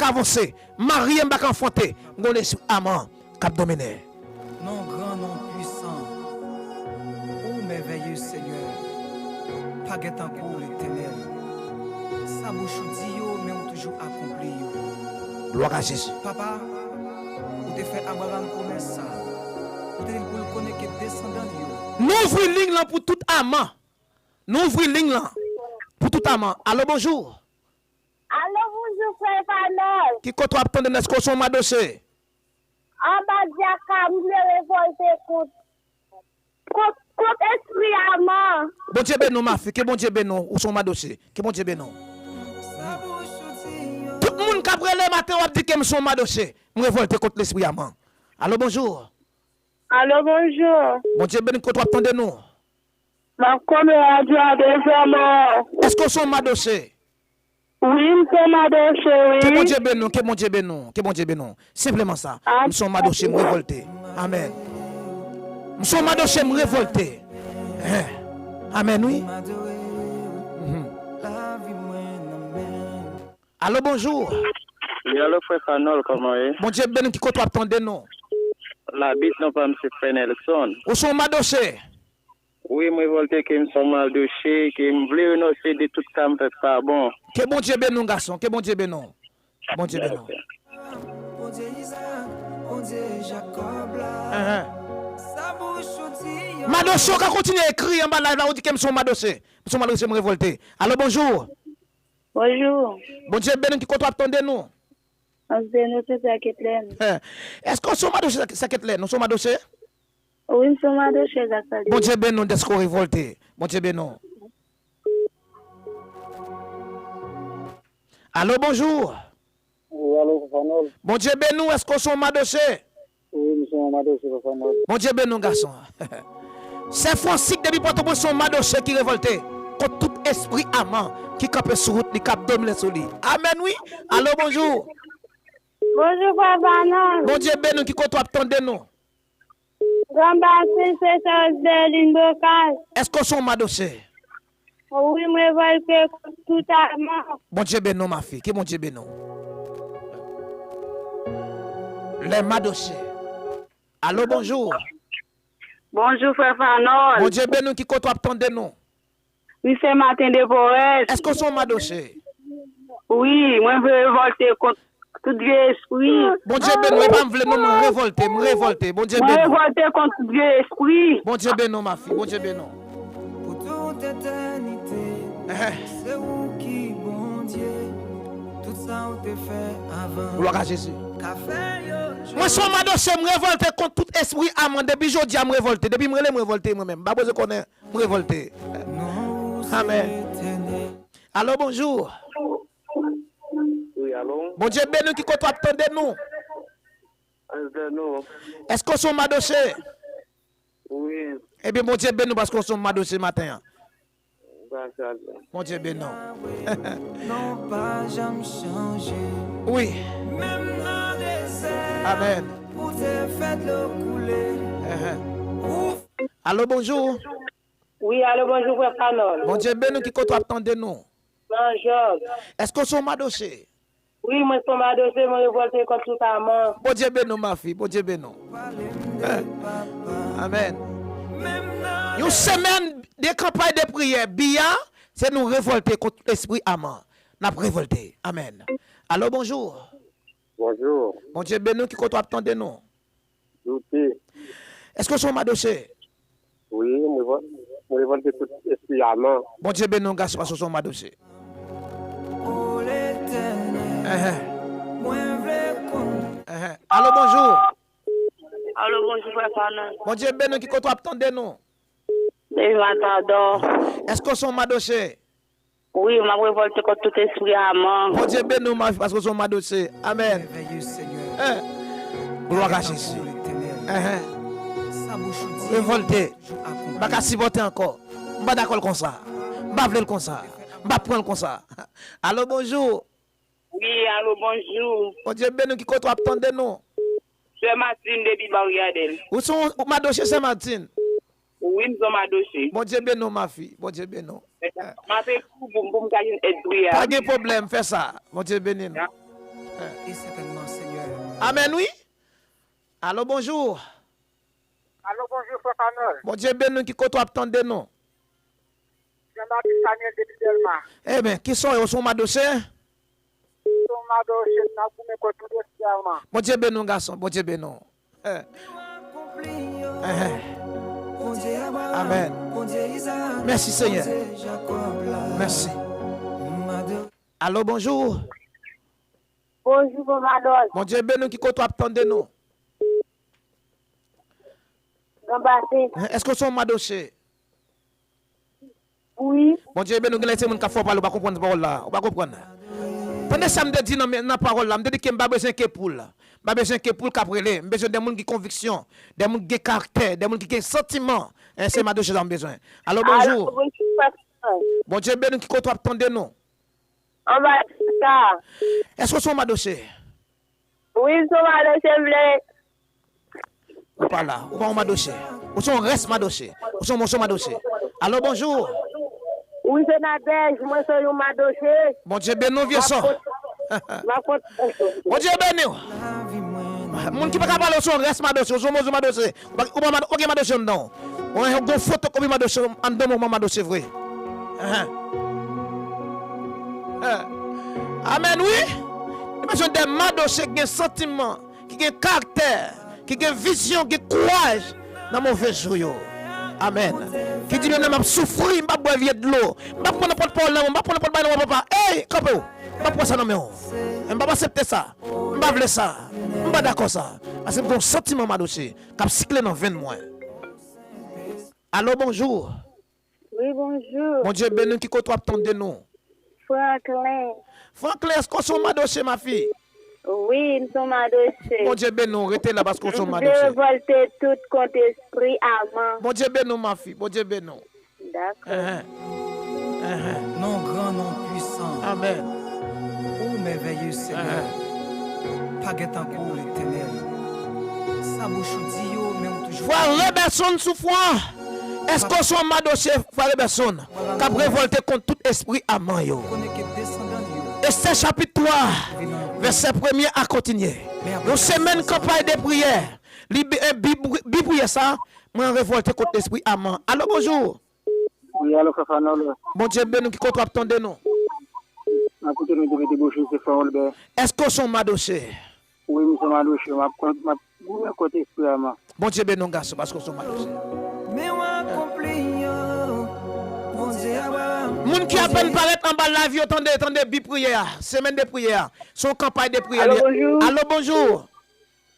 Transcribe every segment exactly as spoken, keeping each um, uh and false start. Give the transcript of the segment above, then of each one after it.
avanse. Marye m pa ka anfante. M gen yon lespri aman k ap domine. Non gran, non pwisan, ou mèvèye, Senyè. Pa gen tankou w, Letènèl. Sa bouch ou di yo, men ou toujou akonpli yo. Glwa a Jezi. Papa, ou te fè Abraram pwomès sa. Ou te di l pou l konnen ke desandan l yo. Nou ouvri liy lan pou tout aman. Nou ouvri liy lan pou tout aman. Alo, bonjou. Alo, bonjou, frè Fanòl. Ki kote w ap tande n? Èske w se yon madoche? Anba dyaka, m vle revòlte kont, kont, kont espri aman. Bondye beni w, mafi. Ke Bondye beni w. Ou se yon madoche. Ke Bondye beni w. Tout moun k ap rele maten, w ap di ke m se yon madoche. M revòlte kont lespri aman. Alo, bonjou. Alo, bonjou. Bondye beni w, kote w ap tande nou? M ap kòmante radyo a de zè mò. Èske w se yon madoche? Wi, m se yon madoche, wi. Ke Bondye beni w, ke Bondye beni w, ke Bondye beni w. Senpleman sa. M se yon madoche, m revòlte. Amèn. M se yon madoche, m revòlte. Hein. Amèn, wi. Mhm. Alo, bonjou. Wi, alo, frè Fanòl, kòman w ye? Bondye beni w, ki kote w ap tande nou? Labit, non pa m se frè Nelson. Ou se yon madoche? Wi, m revòlte ke m se yon madoche, ke m vle renonse de tout sa m fè k pa bon. Ke Bondye beni w, gason, ke Bondye beni w. Bondye beni w. Ahan. Madoche, ou ka kontinye ekri anba live la, ou di ke m se yon madoche. M se yon madoche, m revòlte. Alo, bonjou. Bonjou. Bondye beni w, ki kote w ap tande nou? Anse de nou se Sèketlèn. Èske w se yon madoche Sèketlèn? Ou se yon madoche? Wi, m se yon madoche, gras a Dye. Bondye beni w dèske w revòlte. Bondye beni w. Alo, bonjou. Wi, alo, Papa Nòl. Bondye beni w, èske w se yon madoche? Wi, m se yon madoche, Papa Nòl. Bondye beni w, gason. Sè Fransik depi Pòtoprens se yon madoche ki revòlte kont tout espri aman ki kanpe sou wout li, k ap domine sou li. Amèn, wi. Alo, bonjou. Bonjou, Papa Nòl. Bondye beni w, ki kote w ap tande nou? Gran Basin, Sesòl, Bèlin, Bokal. Èske w se yon madoche? Wi, m revòlte kont tout aman. Bondye beni w, mafi. Ke Bondye beni w. Lè madoche. Alo, bonjou. Bonjou, frè Fanòl. Bondye beni w, ki kote w ap tande nou? Misye Maten de Powès. Èske w se yon madoche? Wi, mwen vle revòlte kont tout vye espri. Bondye beni w, e pa m vle non, mwen revòlte, m revòlte. Bondye beni w. Mwen revòlte kont tout vye espri. Bondye beni w, mafi, Bondye beni w. Pou tout etènite, se ou ki Bondye. Tout sa ou te fè avan. Glwa a Jezi. Mwen se yon madoche, m revòlte kont tout espri aman. Depi jodi a, m revòlte. Depi m rele, m revòlte mwen menm. M pa bezwen konnen. M revòlte. Amèn. Alo, bonjou. Wi, alo. Bondye beni w, ki kote w ap tande nou? Anse de nou. Èske w se yon madoche? Wi. Ebyen, Bondye beni w paske w se yon madoche maten an. Gras a Dye. Bondye beni w. Non pa janm chanje. Wi. Menm nan dezè. Amèn. Ou te fè dlo koule. Alo, bonjou. Wi, alo, bonjou, frè Fanòl. Bondye beni w, ki kote w ap tande nou? Nan Jòb. Èske w se yon madoche? Wi, mwen se yon madoche, mwen revòlte kont tout aman. Bondye beni w, mafi, Bondye beni w. Amèn. Yon semèn de kanpay de priyè, bi a, se nou revòlte kont lespri aman. N ap revòlte. Amèn. Alo, bonjou. Bonjou. Bondye beni w, ki kote w ap tande nou? Doute. Èske w se yon madoche? Wi, mwen revò-, mwen revòlte tout espri aman. Bondye beni w, gason, paske w se yon madoche. Enhen. Enhen. Alo, bonjou. Alo, bonjou, frè Fanòl. Bondye beni w, ki kote w ap tande nou? Depi Matadò. Èske w se yon madoche? Wi, m ap revòlte kont tout espri aman. Bondye beni w, mafi, paske w se yon madoche. Amèn. Glwa a Jezi. Enhen. Revòlte. M pa ka sipòte ankò. M pa dakò l konsa. M pa vle l konsa. M pa pran l konsa. Alo, bonjou. Wi, alo, bonjou. Bondye beni w, ki kote w ap tande nou? Sè Martine depi Baryadèl. Ou se yon madoche Sè Martine? Wi, m se yon madoche. Bondye beni w, mafi. Bondye beni w. M ap ekri w pou, pou m ka jwenn èd priyè a. Pa gen pwoblèm, fè sa. Bondye beni nou. Amèn, wi. Alo, bonjou. Alo, bonjou, frè Fanòl. Bondye beni w, ki kote w ap tande nou? Jean Baptiste Samuel depi Dèlma. Ebyen, ki son w ye? Ou se yon madoche? Son madoche, n ap goumen kont tout espri a, man. Bondye beni w, gason. Bondye beni w. Eh. Eh, eh. Amèn. Mèsi, Senyè. Mèsi. Alo, bonjou. Bonjou, Papa Dòl. Bondye beni w, ki kote w ap tande nou? Gran Basen. Eh, èske w se yon madoche? Wi. Bondye beni w, genlè se moun k ap fè w pale, ou pa konprann pawòl la, ou pa konprann. Tande sa m te di nan, nan pawòl la, m te di ke m pa bezwen ke poul. M pa bezwen ke poul k ap rele. M bezwen de moun ki gen konviksyon, de moun ki gen karaktè, de moun ki gen santiman. Eh, se madoche sa m bezwen. Alo, bonjou. Alo, bonjou, pastè. Bondye beni w, ki kote w ap tande nou? Anba sa. Èske w se yon madoche? Wi, m se yon madoche, m vle. Ou pa la. Ou pa yon madoche. Ou se yon rès madoche. Ou se yon moso madoche. Alo, bonjou. Wi, se Nadège, mwen se yon madoche. Bondye beni w, vye sò. M ap kont-, m ap kont-, Bondye beni w. Moun ki pa ka pale, ou se yon rès madoche, ou se yon moso madoche. Ou pa, ou pa mad-, ou gen madoche anndan w. Ou gen yon fotokopi madoche anndan w, ou pa madoche vre. Ahan. Eh. Amèn, wi. Nou bezwen de madoche ki gen santiman, ki gen karaktè, ki gen vizyon, gen kouraj nan move jou yo. Amèn. Ki di, menm lè m ap soufri, m p ap bwè vye dlo. M p ap pran nenpòt pawòl nan men w, m p ap pran nenpòt bagay nan men w, papa. Ey, kanpe w. M p ap pran sa nan men w. M p ap aksepte sa. M pa vle sa. M pa dakò sa. Paske m gen yon santiman madoche k ap sikle nan venn mwen. Alo, bonjou. Wi, bonjou. Bondye beni w, ki kote w ap tande nou? Franklin. Franklin, èske w se yon madoche, mafi? Wi, m se yon madoche. Bondye beni w, rete la paske w se yon madoche. M vle revòlte tout kont espri aman. Bondye beni w, mafi, Bondye beni w. Dakò. Ahan. Ahan. Non gran, non pwisan. Amèn. Ou mèvèye, Senyè. Ahan. Pa gen tankou w, Letènèl. Sa bouch ou di yo, men ou toujou. Frè Robertson Soufran, èske w se yon madoche, frè Robertson, k ap revòlte kont tout espri aman yo? Estè chapit twa, vèsè premye a kontinye. Yon semèn kanpay de priyè. Li bi, eh, bi, bi priyè sa, mwen revòlte kont espri aman. Alo, bonjou. Wi, alo, frè Fanòl. Bondye beni w, ki kote w ap tande nou? M ap koute nou depi Debouche, se Fanòl Bè. Èske w se yon madoche? Wi, m se yon madoche. M ap kont, m ap goumen kont espri aman. Bondye beni w, gason, paske w se yon madoche. Moun ki apèn parèt anba live yo, tande, tande bi priyè a, semèn de priyè a. Se yon kanpay de priyè. Alo, bonjou. Alo, bonjou.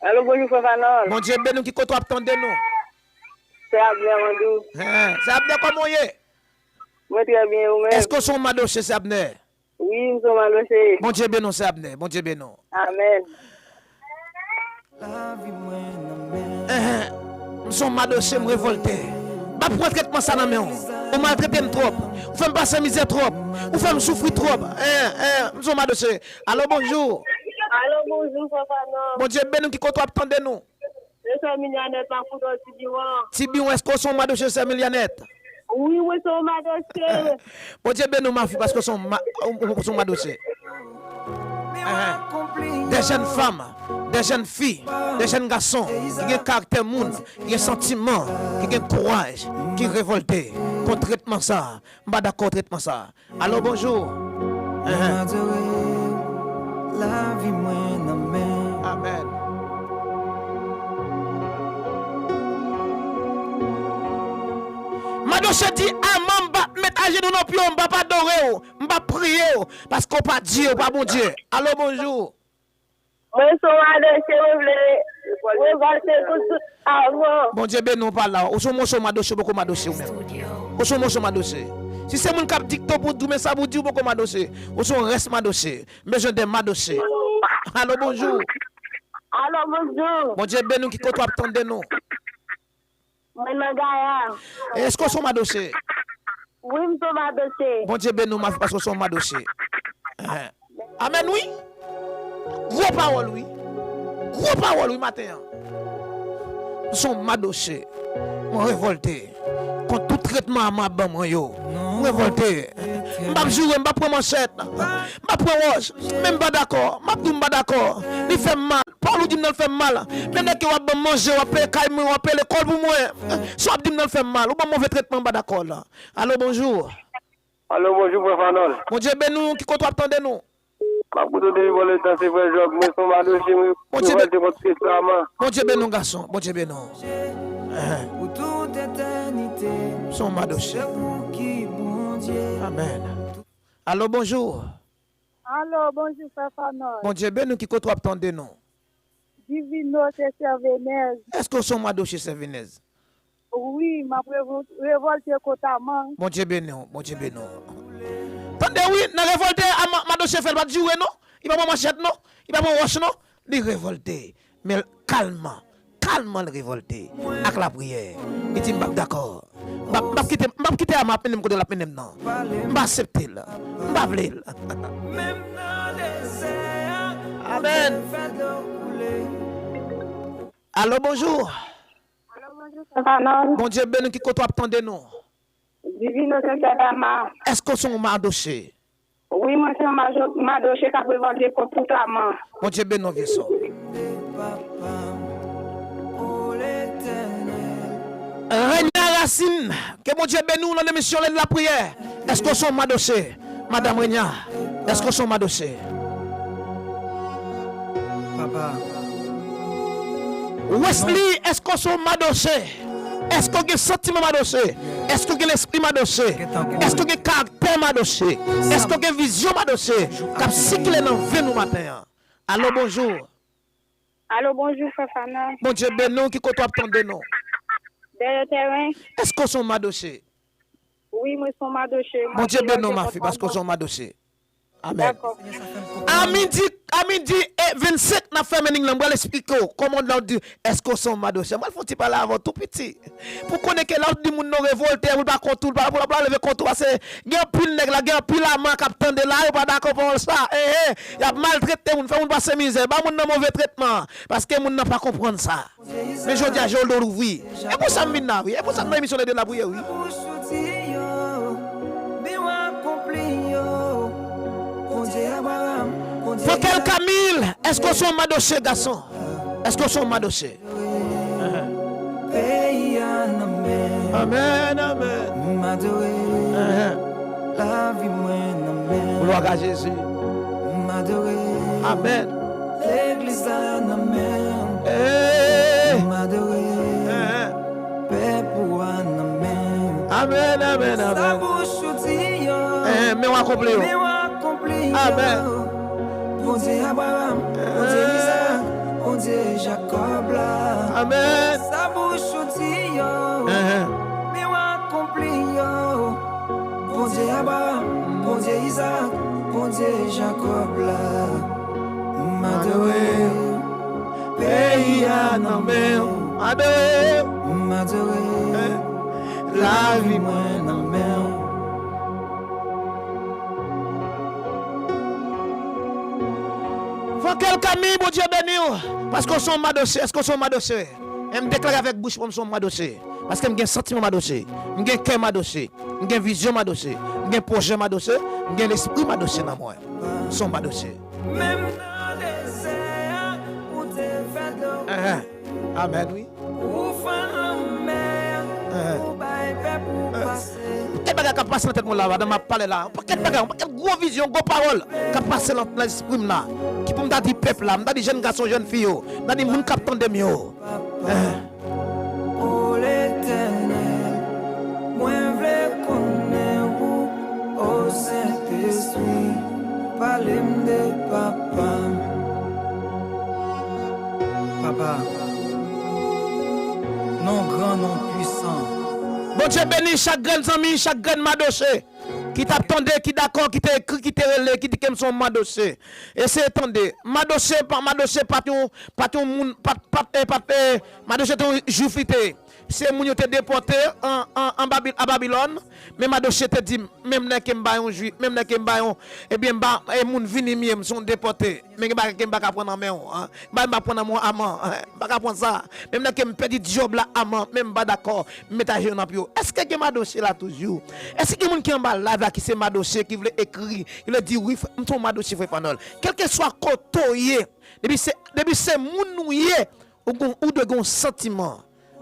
Alo, bonjou, frè Fanòl. Bondye beni w, ki kote w ap tande nou? Se Abner Mandou. Hen, se Abner, kòman w ye? Mwen trè byen, ou menm? Èske w se yon madoche, se Abner? Wi, m se yon madoche. Bondye beni w, se Abner. Bondye beni w. Amèn. Hen, m se yon madoche, m revòlte. M p ap pran tretman sa nan men w. Ou maltrete m twòp. Ou fè m pase mizè twòp. Ou fè m soufri twòp. Hen, hen, m se yon madoche. Alo, bonjou. Alo, bonjou, frè Fanòl. Bondye beni w, ki kote w ap tande nou? Mwen se Milyanèt, m ap koute w Tibiwon. Tibiwon, èske w se yon madoche, sè Milyanèt? Wi, mwen se yon madoche. Bondye beni w, mafi, paske w se yon ma-, w, w, w se yon madoche. Ahan. De jèn fanm, de jèn fi, de jèn gason ki gen karaktè moun, ki gen santiman, ki gen kouraj, ki revòlte kont tretman sa. M pa dakò tretman sa. Alo, bonjou. Ahan. Amèn. Madoche di, aman, m p ap met ajenou nan pye w, m p ap adore w, m p ap priye w, paske w pa Dye, w pa Bondye. Alo, bonjou. Mwen se yon madoche, mwen vle revòlte kont tout aman. Bondye beni w, pa la. Ou se yon moso madoche, ou poko madoche ou menm. Ou se yon moso madoche. Si se moun k ap dikte w pou di w men sa pou di, ou poko madoche. Ou se yon rès madoche. M bezwen de madoche. Alo, bonjou. Alo, bonjou. Bondye beni w, ki kote w ap tande nou? Mwen nan Gaya. Èske w se yon madoche? Wi, m se yon madoche. Bondye beni w, mafi, paske w se yon madoche. Amen, wi. Gwo pawòl, wi. Gwo pawòl, wi, maten an. M se yon madoche. Mwen revòlte kont tout tretman a m ap ban mwen yo. Mwen revòlte. M p ap joure, m p ap pran manchèt, m p ap pran wòch, men m pa dakò. M ap di w m pa dakò. Li fè m mal. Pawòl ou di m nan l fè m mal. Men nèg ke w ap ban m manje, w ap peye kay mwen, w ap peye lekòl pou mwen. Sa w ap di m nan l fè m mal. Ou ban m move tretman, m pa dakò la. Alo, bonjou. Alo, bonjou, frè Fanòl. Bondye beni w, ki kote w ap tande nou? M ap koute w depi bò letan, se frè Jòb. Mwen se yon madoche, mwen Bondye be- revòlte kont Kris la, man. Bondye beni w, gason. Bondye beni w. Ehn. Se yon madoche. Amèn. Alo, bonjou. Alo, bonjou, frè Fanòl. Bondye beni w, ki kote w ap tande nou? Divino, se Sèvenèz. Èske w se yon madoche Sèvenèz? Wi, m ap revò-, revòlte kont Aman. Bondye beni w, Bondye beni w. Tande wi, nan revòlte, Aman, madoche fè l pa t joure non. Li pa pran manchèt non. Li pa pran wòch non. Li revòlte. Men l kalm, kalm l revòlte. Ak lapriyè. Li di m p ap dakò. M p ap, m p ap kite, m p ap kite Aman ap mennen m kote l ap mennen m nan. M pa aksepte l. M pa vle l. Amèn. Alo, bonjou. Alo, bonjou, Sè Fanòl. Bondye beni w, ki kote w ap tande nou? Divino, se Sè Tama. Èske w se yon madoche? Wi, mwen se yon majo-, madoche k ap revòlte kont tout Aman. Bondye beni w, vye sè. Renya Rasin, ke Bondye beni w nan emisyon Lè de Lapriyè. Èske w se yon madoche? Madanm Renya, èske w se yon madoche? Papa. Wesley, èske w se yon madoche? Èske w gen santiman madoche? Èske w gen lespri madoche? Èske w gen karaktè madoche? Èske w gen vizyon madoche k ap sikile nan venn ou maten an? Alo, bonjou. Alo, bonjou, frè Fana. Bondye beni w, ki kote w ap tande nou? Dèyè tèren. Èske w se yon madoche? Wi, mwen se yon madoche. Bondye beni w, mafi, paske w se yon madoche. Amèn. Dakò. A midi, a midi e vennsenk, n ap fèmen liy lan. M pral esplike w kòman w di èske w se yon madoche. M pral fè yon ti pale avè w tou piti. Pou konnen ke lè w di moun nan revòlte, moun pa kont ou, l pa, l pa, l pa leve kont ou, paske gen anpil nèg la, gen anpil Aman k ap tande la, yo pa dakò pawòl sa. Ehe, y ap maltrete moun, fè moun pase mizè, ba moun nan move tretman, paske moun nan pa konprann sa. Men jodi a, je w louvri. E pou sa m vin la, wi. E pou sa m nan emisyon Lè de Lapriyè, wi. Frankel Camille, èske w se yon madoche, gason? Èske w se yon madoche? Amèn, amèn. Glwa a Jezi. Amèn. Legliz la nan men w. Hey. M adore. Pèp ou a nan men w. Amèn, amèn, amèn. Sa bouch ou di yo. Men w akonpli yo. Men w akonpli yo. Amèn. Bondye Abraram, Bondye Izarak, Bondye Jakòb la. Amèn. Sa bouch ou di yo. Men w akonpli yo. Bondye Abraram, Bondye Izarak, Bondye Jakòb la. M adore w. Peyi a nan men w. M adore w. M adore w. Lavi mwen nan men w. Frankel Camille, Bondye beni w. Paske w se yon madoche. Èske w se yon madoche? E m deklare avèk bouch mwen, m se yon madoche. Paske m gen santiman madoche. M gen kè madoche. M gen vizyon madoche. M gen pwojè madoche. M gen lespri madoche nan mwen. M se yon madoche. Menm nan dezè a, ou te fè dlo koule. Amèn, wi. Ou fann lanmè a, ou bay pèp ou pase. Gen bagay k ap pase nan tèt mwen la, pandan m ap pale la. Yon pakèt bagay, yon pakèt gwo vizyon, gwo pawòl k ap pase nan, nan lespri m la. Ki pou m ta di pèp la, m ta di jèn gason, jèn fi yo, m ta di moun k ap tande m yo. O Letènèl, mwen vle konnen ou, o Sentespri, pale m de papa m. Papa, non gran, non pwisan. Bondye beni chak grenn zanmi, chak grenn madoche ki t ap tande, ki dakò, ki te ekri, ki te rele, ki di ke m se yon madoche. Eseye tande. Madoche pa, madoche pa t yon, pa t yon moun, pa t, pa t, eh, pa t, eh, madoche te yon jwif li te ye. se moun yo te depòte an, an, an Babi-, a Babilòn. Men Madoche te di, menm lè ke m pa yon Jwif, menm lè ke m pa yon, ebyen, m pa, e moun vini m ye, m se yon depòte. Men gen bagay ke m pa ka pran nan men w, en. Bagay m pa pran nan men w, Aman, en. M pa ka pran sa. Menm lè ke m pèdi djòb la, Aman, men m pa dakò. M met ajenou nan pye w. Èske gen Madoche la toujou? Èske gen moun ki anba live la ki se Madoche, ki vle ekri, ki vle di wi, frè, m se yon Madoche, frè Fanòl. Kèlkeswa kote w ye, depi se, depi se moun ou ye, ou gon, ou dwe gen yon santiman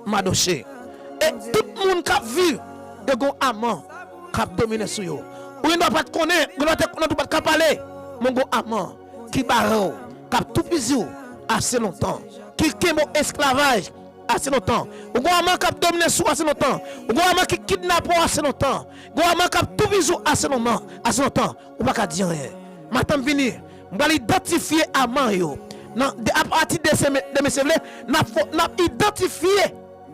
Madoche. E tout moun k ap viv, yo gon Aman k ap domine sou yo. Ou gen dwa pa t konnen, ou gen dwa te konnen tou pa t ka pale, men gon Aman ki bare w, k ap toupizi w ase lontan, ki kenbe w esklavaj ase lontan. Ou gon Aman k ap domine sou w ase lontan. Ou gon Aman ki kidnape w ase lontan. Gon Aman k ap toupizi w ase lontan, ase lontan. Ou pa ka di anyen. Maten m vini, m pral idantifye Aman yo. Nan, de, apati de semen, demen se vle, n ap fò, n ap idantifye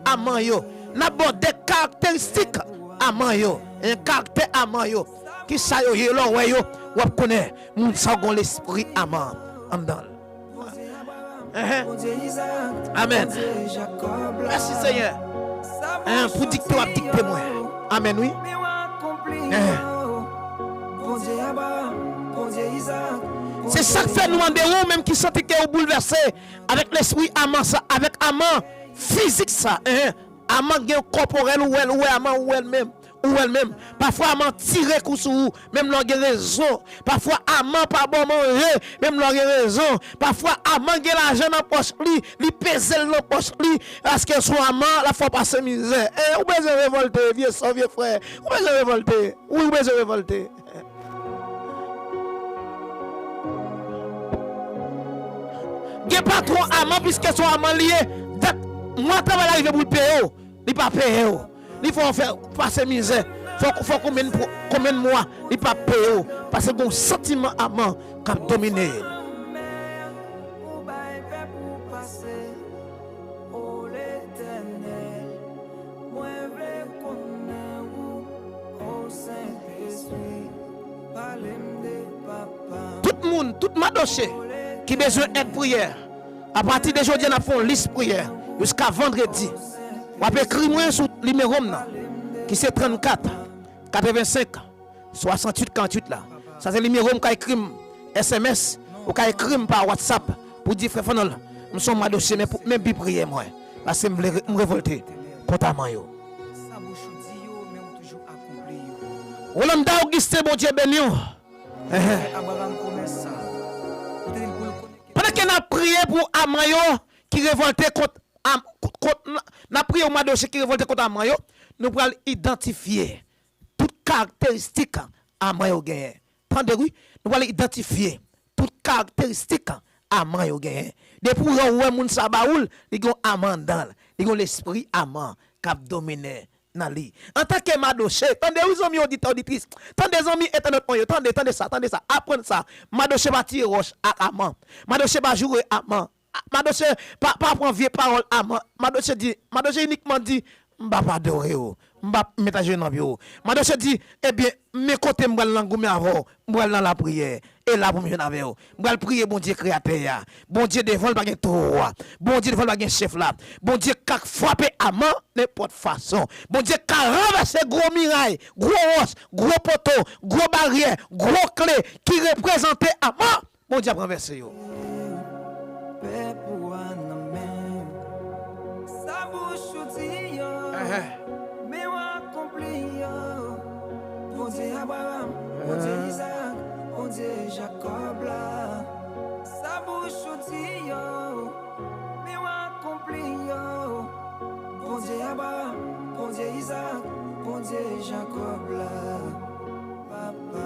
Aman yo. N ap ba w de karakteristik Aman yo. En, karaktè Aman yo. Kisa yo ye, lè w wè yo, w ap konnen moun sa yo gon lespri Aman anndan l. Enhen. Amèn. Mèsi, Senyè. Enhen, pou dikte w ap dikte mwen. Amèn, wi. Enhen. Se sa k fè nou mande w, ou menm ki santi ke w boulvèse avèk lespri Aman sa, avèk Aman fizik sa. Enhen. Aman gen kòporèl, ou wè l, ou wè Aman, ou wè l menm. Ou wè l menm. Pafwa Aman tire kou sou ou, menm lè w gen rezon. Pafwa Aman pa ba w manje, menm lè w gen rezon. Pafwa Aman gen lajan nan pòch li, li peze l nan pòch li, paske sou Aman, l ap fè w pase mizè. E, ou bezwen revòlte, vye sè, vye frè. Ou bezwen revòlte. Wi, ou bezwen revòlte. Gen patwon Aman, piske se yon Aman li ye, dat mwa travay la rive pou l peye w, li pa peye w. Li fè w fè pase mizè. Fòk, fòk konbyen, konbyen mwa li pa peye w. Paske gen yon santiman Aman k ap domine. O Letènèl, mwen vle konnen ou, o Sentespri, pale m de papa. Tout moun, tout Madoche ki bezwen èd priyè, apati de jodi a, n ap fè yon lis priyè jiska vandredi. W ap ekri mwen sou nimewo m nan, ki se trannkat katrevensenk swasanntuit karanntuit la. Sa se nimewo m, ka ekri m S M S, ou ka ekri m pa WhatsApp pou di, "Frè Fanòl, m se yon Madoche, men pou, men bi priyè mwen, paske m vle re-, m revòlte kont Aman yo." Sa bouch ou di yo, men ou toujou akonpli yo. Rolanda Augustin, Bondye beni w. Enhen. Abraram pwomès sa. Ou te di l pou l konekte. Pandan ke n ap priye pou Aman yo ki revòlte kont, Am-, kont, kont, n ap priye pou Madoche ki revòlte kont Aman yo, nou pral idantifye tout karakteristik Aman yo genyen. Tande wi, nou pral idantifye tout karakteristik Aman yo genyen. Depi w wè, w wè moun sa ba ou l, li gen yon Aman anndan l. Li gen yon lespri Aman k ap domine nan li. Antanke Madoche, tande wi zanmi oditè, oditris. Tande zanmi entènot mwen yo, tande, tande sa, tande sa. Aprann sa. Madoche pa tire wòch ak Aman. Madoche pa joure Aman. Madoche pa, pa pran vye pawòl Aman. Madoche di, Madoche inikman di, "M p ap adore w. M p ap met ajenou nan pye w." Madoche di, "Ebyen, men kote m pral nan goumen avè w, m pral nan lapriyè. E la pou m jwenn avè w. M pral priye Bondye kreyatè a. Bondye devan l pa gen twa. Bondye devan l pa gen chèf la. Bondye ka frape Aman nenpòt fason. Bondye ka ranvèse gwo miray, gwo wòch, gwo poto, gwo baryè, gwo kle ki reprezante Aman." Bondye ap ranvèse yo. Pèp ou a nan men w. Sa bouch ou di yo, men w akonpli yo. Bondye Abraram, Bondye Izaak, Bondye Jakòb la. Sa bouch ou di yo, men w akonpli yo. Bondye Abraram, Bondye Izaak, Bondye Jakòb la. Papa.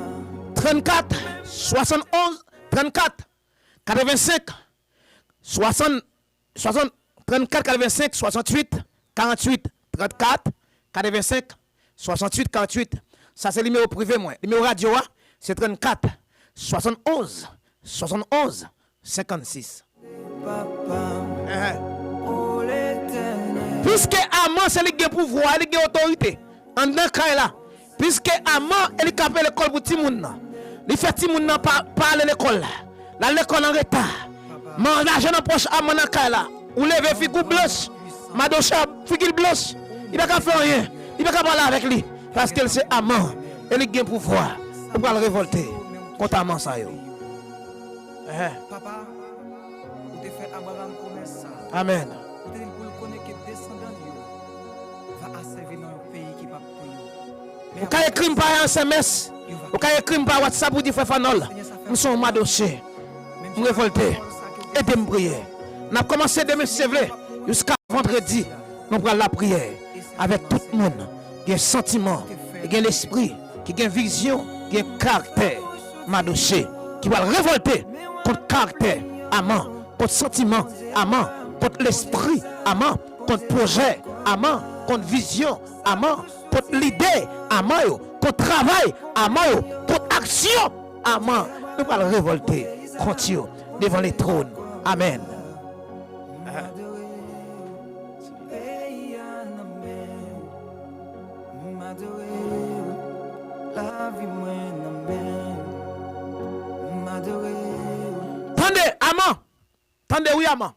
Trannkat, swasannonz, trannkat, katrevensenk, swasann, swasann, trannkat, katrevensenk, swasanntuit, karanntuit, trannkat, katrevensenk, swasanntuit, karanntuit. Sa se nimewo prive mwen. Nimewo radyo a, se trannkat, swasannonz, swasannonz, senkannsis. Enhen. Piske Aman se li ki gen pouvwa, li ki gen otorite anndan kay la. Piske Aman, e li k ap lekòl pou timoun nan. Li fè timoun nan pa, pa ale lekòl. L al lekòl an reta. Men lajan nan pòch Aman nan kay la. Ou leve, figi w blanch. Madoche, figi l blanch. Li pa ka fè anyen. Li pa ka pale avèk li. Paske l se Aman. E li gen pouvwa. Ou pral revòlte kont Aman sa yo. Ehe. Papa, ou te fè Abraram pwomès sa. Amèn. Ou te di l pou l konnen ke desandan l yo va asèvi nan yon peyi ki p ap pou yo. Ou ka ekri m pa S M S. Ou ka ekri m pa WhatsApp ou di frè Fanòl, m se yon madoche. M revòlte. Ede m priye. N ap kòmanse demen si Dye vle jiska vandredi. Nou pral lapriyè avèk tout moun gen santiman, gen lespri, ki gen vizyon, gen karaktè madoche, ki pral revòlte kont karaktè Aman, kont santiman Aman, kont lespri Aman, kont pwojè Aman, kont vizyon Aman, kont lide Aman yo, kont travay Aman yo, kont aksyon Aman. Nou pral revòlte kont yo devan letwòn. Amèn. Peyi a nan men w, m adore w. Lavi mwen nan men w, m adore w. Tande, Aman! Tande wi, Aman!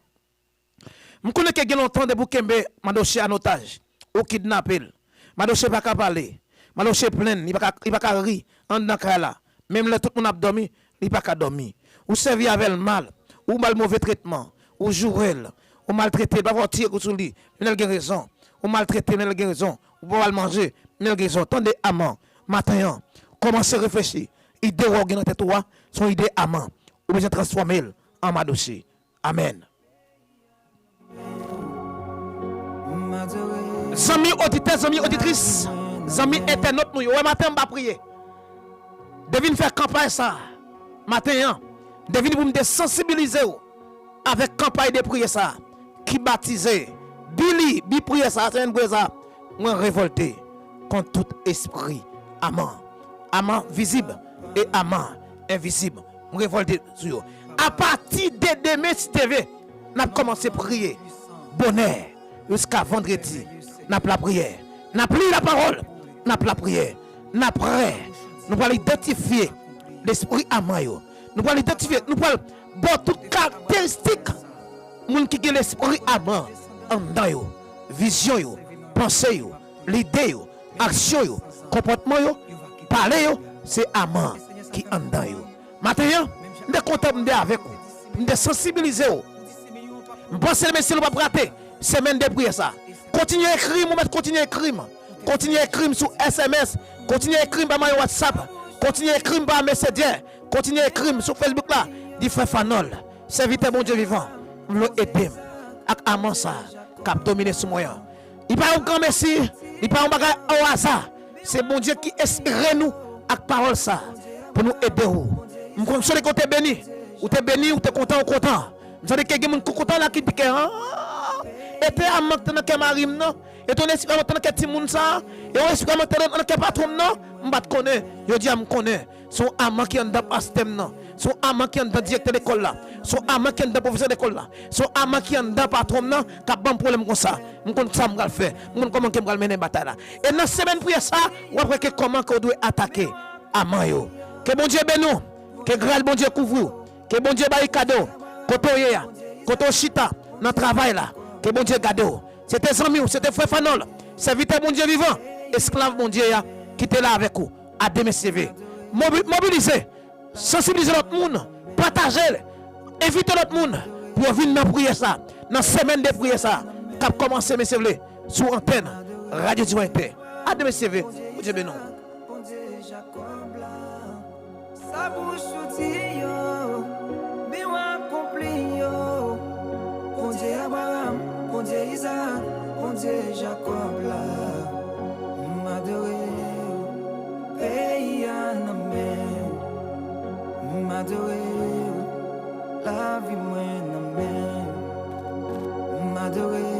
M konnen ke gen lontan depi w kenbe madoche an otaj, ou kidnape l. Madoche pa ka pale. Madoche plenn, li pa ka, li pa ka ri anndan kay la. Menm lè tout moun ap dòmi, li pa ka dòmi. Ou sèvi avè l mal, ou ba l move tretman, ou joure l, ou maltrete l, pafwa w tire kout sou li, men l gen rezon. Ou maltrete l, men l gen rezon. Ou pa ba l manje, men l gen rezon. Tande Aman, maten an, kòmanse reflechi. Ide w gen nan tèt ou a, se yon ide Aman. Ou bezwen transfòme l an madoche. Amèn. Zanmi oditè, zanmi oditris, zanmi entènòt nou yo, wè maten an m pa priye. Devin fè kanpay sa maten an. Devin pou m te sansibilize w avèk kanpay de priyè sa ki batize. Bi li, bi priyè sa, semèn priyè sa, mwen revòlte kont tout espri Aman. Aman vizib e Aman envizib. M revòlte sou yo. Apati de demen, si Dye vle, n ap kòmanse priye bonè jiska vandredi. N ap lapriyè. N ap li lapawòl. N ap lapriyè. N ap prè. Nou pral idantifye lespri Aman yo. Nou pral idantifye, nou pral ba w tout karakteristik moun ki gen lespri Aman anndan yo, vizyon yo, panse yo, lide yo, aksyon yo, konpòtman yo, pale yo, se Aman ki anndan yo. Maten an, m te kontan pou m te avèk ou, pou m te sansibilize w. M panse, mesye, nou p ap rate semèn de priyè sa. Kontinye ekri m, ou mèt kontinye ekri m. Kontinye ekri m sou S M S, kontinye ekri m pa mwayen WhatsApp, kontinye ekri m pa Messenger, kontinye ekri m sou Facebook la. Di frè Fanòl, sèvitè Bondye vivan, m vle w ede m ak Aman sa k ap domine sou mwen an. Li pa yon granmesi, li pa yon bagay o aza. Se Bondye ki enspire nou ak pawòl sa pou nou ede w. M konn sonje ke w te beni, ou te beni, ou te kontan, ou kontan. M tande ke gen moun ki kontan la ki di ke, ah, e te Aman ki te nan kè mari m nan, e te yon espri Aman ki te nan kè timoun sa, e yon espri Aman ki te nan kè patwon m nan, m pa t konnen. Jodi a m konnen. Se yon Aman ki anndan pastè m nan. Se yon Aman ki anndan direktè lekòl la. Se yon Aman ki anndan pwofesè lekòl la. Se yon Aman ki anndan patwon m nan k ap ban m pwoblèm konsa. M konn sa m pral fè. M konn kòman ke m pral mennen batay la. E nan semèn priyè sa, w ap wè ke kòman ke w dwe atake Aman yo. Ke Bondye beni w. Ke gras Bondye kouvri w. Ke Bondye barikade w. Kote w ye a. Kote w chita. Nan travay la. Ke Bondye gade w. Se te zanmi w. Se te frè Fanòl. Sèvitè Bondye vivan. Esklav Bondye a ki te la avèk ou. A demen si Dye vle. Mobi-, mobilize. Sansibilize lòt moun, pataje l, envite lòt moun pou yo vin nan priyè sa, nan semèn de priyè sa, k ap kòmanse, mesye vle, sou antèn Radyo Divan Entè. A demen si Dye vle, Bondye beni w. Sa bouch ou di yo, men w akonpli yo. Bondye Abraram, Bondye Izarak, Bondye Jakòb la, m adore w. Peyi a nan men w, m adore w. Lavi mwen nan men w, m adore w.